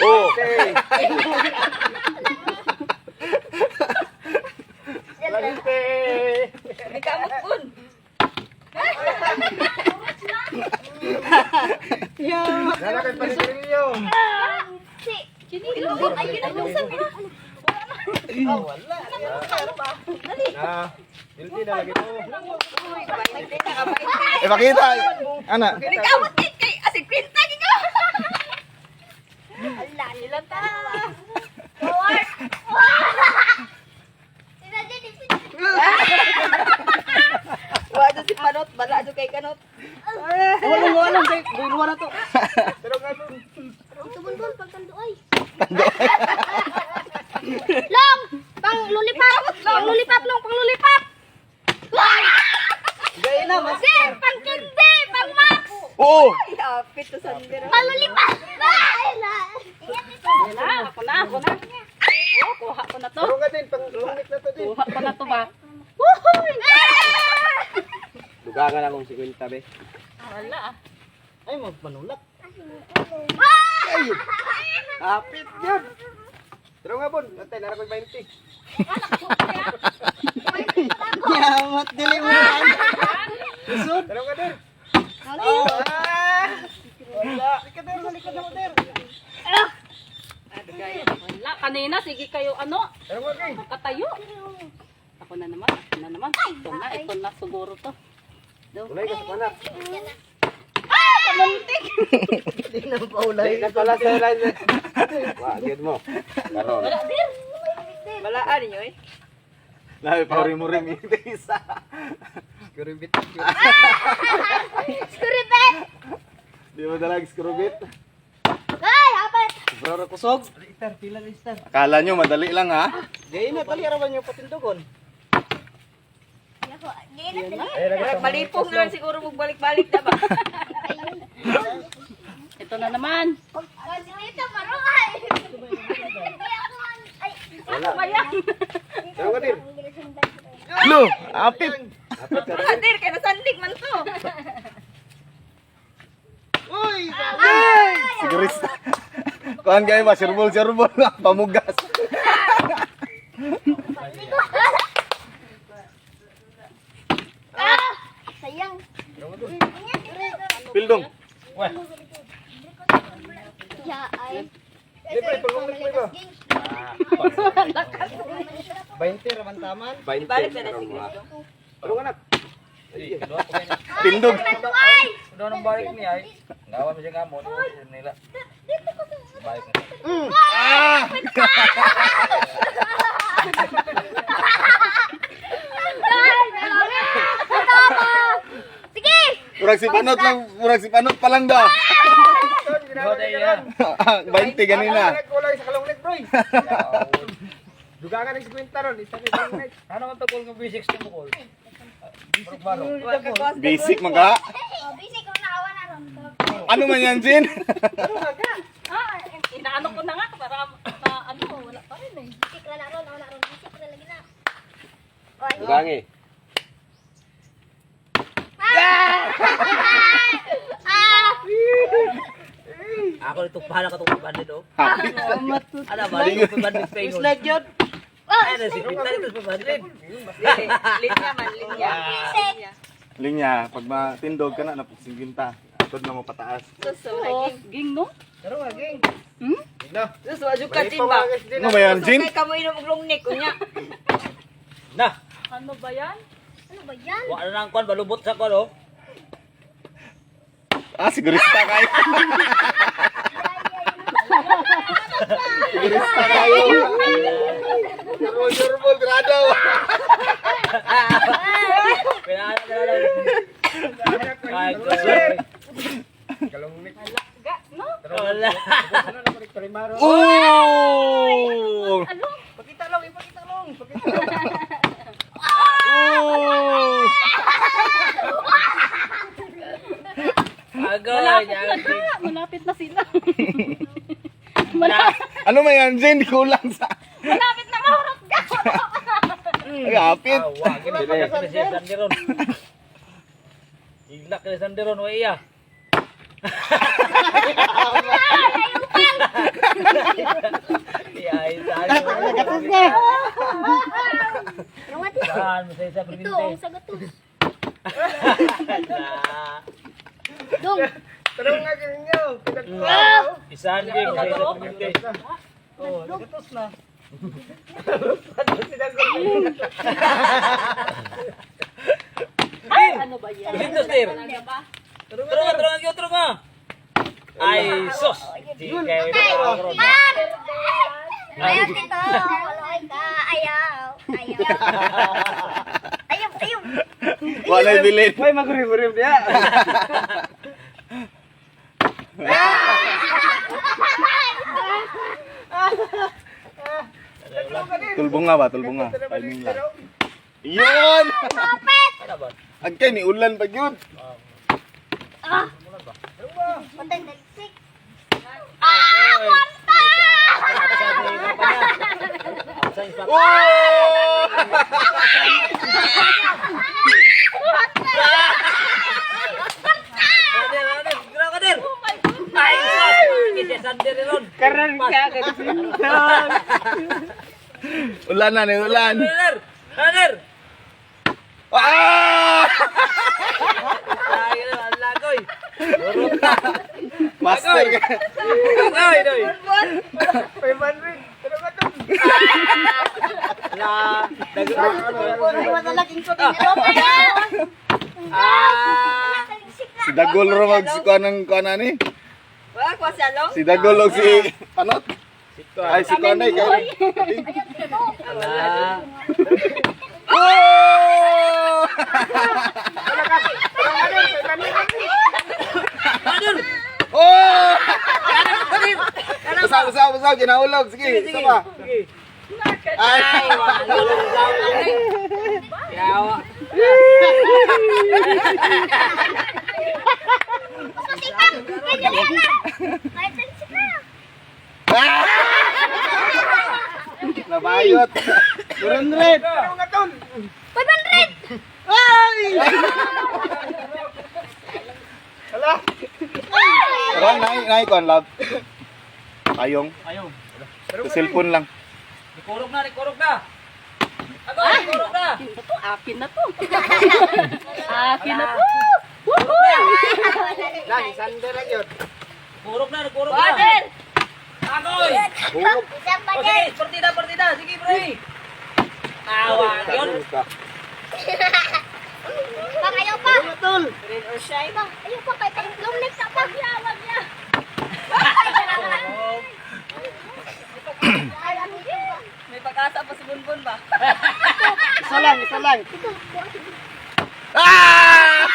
Oh. Lagite. Hindi ka mutpon. Nana kay panigarilyo. Ay, ginabusan na. Wala. Na. Dilti na lagi to. Eh, pakita. Ana. Hindi ka mutpon kay asig kwenta gid ko. Ala, Ilan ta? Four. Wa do si Panot, bala do kay Kanot. Wala wala kay guluwa na to. Pero nga nun. Tubon-tubon pagtanduay. Long! Pang lulipap! Pang lulipap, long! Pang lulipap! Gay na mas. Sir! Pang kindi! Pang max! Oo. Ay, apit to sander. Pang lulipap! Ay, la. Na, ako na, ako na. Oh, kuha ko na to. Pero nga din, pang lungit na to din. Kuha ko na to ba? Dugangan akong 50 be. Wala ah. Ay magpanulak. Apit yun. Pero nga bon, antay nara ko'y 20. Yamat dili mo. Usod. Pero nga din. Ah! Wala. Likod der, likod na mo der. Wala, kanina sige kayo ano, Pero nga kay. katayo. Ako na naman, ako na naman. Ito na siguro to. Ulay ka sa panak. Di na paulay. Di na pala sa line. Wa, gid mo. Karon. Wala din. Balaan ninyo eh. Lahi pa rin mo rin yung isa. Kuribit. Skuribet! Di mo dalag screwbit. Ay, apat! Sobrang ra kusog. Star, pila ni star. Akala nyo madali lang ha. Gay na tali ra ba niyo patindugon? Malipong na lang siguro magbalik-balik na ba? Ito na naman. Dito, maruay! Ay, Wala. Pero nga din. Lo, apit. Apit ka rin. Brother, kay nasandig man to. Uy, Sigurista. Kuan kayo ba, sirbol sirbol pamugas. Sayang. Pildong. Ya, ay. Libre, pang lungit mo ba? 20 ra man taman. 20. Balik na na si Kristo. Pero nga nak. Tindog. Tanduay! Doon ang balik niya ay. Gawa mo siya gamot. Nila. Balik na. Ah! Sige! Murag si panot lang, murag si panot pa lang daw. Buhat ay yan. 20 ganina. Kulang sa kalungit, bro. Dugangan ng 50 ron, isa kay kalungit. Ano ang tagol ng B6 mo kol? Basic mga. Oh, busy ko na awa na ron. Ano man yan, Jin? Ah, inaano ko na nga para ma, ano, wala pa rin eh. Busy ka na ron, awa na ron. Busy ka na lagi na. Oy. Dugangi. Ah! Ako ito pahala ka itong bandit oh. Apit. Ano ba? Ito bandit pa yun. Slide yun. Ano si Pinta ito sa bandit. Linya man, linya. Basic. Linya, pag matindog ka na, napagsiginta. Atod na mo pataas. Sus, Oh, lagi. ging no? Pero nga ging. Hmm? Na. Sus, wa jud ka din ba? Ano ba yan, Jin? Kay kamo inom og longneck unya. Na. Ano ba yan? Ano ba yan? Wala na ang kwan balubot sa kwan oh. Ah, sigurista kayo. Sigurista kayo. Sirbol, sirbol, grado. Pinala na lang. Ay, sorry. Kalungit. Ga, no? Wala. Oh! Ano? Pakita lang, ipakita lang. Pakita lang. Oh! Agoy. Malapit na ga, malapit na sila. Malapit, Ano man yan, Jin? Kulang sa... malapit na mahurot ga. Ay, apit. Ah, wag gini kini si Sandiron. Igla kini Sandiron wa iya. Nagatos na. Ano nga ti? Saan mo sa isa Ito, ang sa gatos. Dong. Tarong nga ganyan. Isaan game sa isa permente. Oh, nagatos na. Ay, ano ba yan? Dito, sir. Talaga ba? Tulungan, tulungan, gyud, tulungan. Ay, sus. Di kayo Man! Ayaw, tito. Wala ka. Ayaw. Ayaw. Ayaw, ayaw. Walay bilin. May magurib-urib niya. Tulbong nga ba? Tulbong nga. Timing lang. Yun! Kapit! Agkay ni ulan pag yun. Ah! Patay, nalisik. Ah! Kwarta! Oh! Kader, kader, kader. Ay, sus. Kasi sander ron. Karan ka kasintan. Ulan na ni ulan. Kader, kader. Ah! Ay, ang lagoy. Master ka. Ay, doy. 500. Tarong nga to. La, Ah! Si Dagol ro mag si kuan ng kuan ani. Wala ko siya long. Si Dagol og si Panot. Ay si kuan ay kay. La. Oh! Kader. Oh! Basa, basa, basa, ginahulog. Sige, isa pa. Sige. Ay! Ay, wala. Yawa. Pasipang! Kaya dali na! Kahit nalisik na! Ah! Nabayot. 400. Tarong nga tol. 500! Ay! Hala. Ron, nai, nai, kuan love. Ayong. Ayaw. Sa cellphone lang. Nikurog na, nikurog na. Agoy, nikurog na. Ito, akin na to. Akin na to. Woohoo! Lang, sander lang yun. Nikurog na, nikurog na. Water! Agoy. Isang O, pa sige, partida, partida. Sige, pre. Awa, yun. Bang, ayaw pa! Tol. Rain or shine. Bang, ayaw pa! Kahit ang next na pa! Wag niya! May pag-asa pa si Bunbun ba? Isa lang, isa lang. Ah!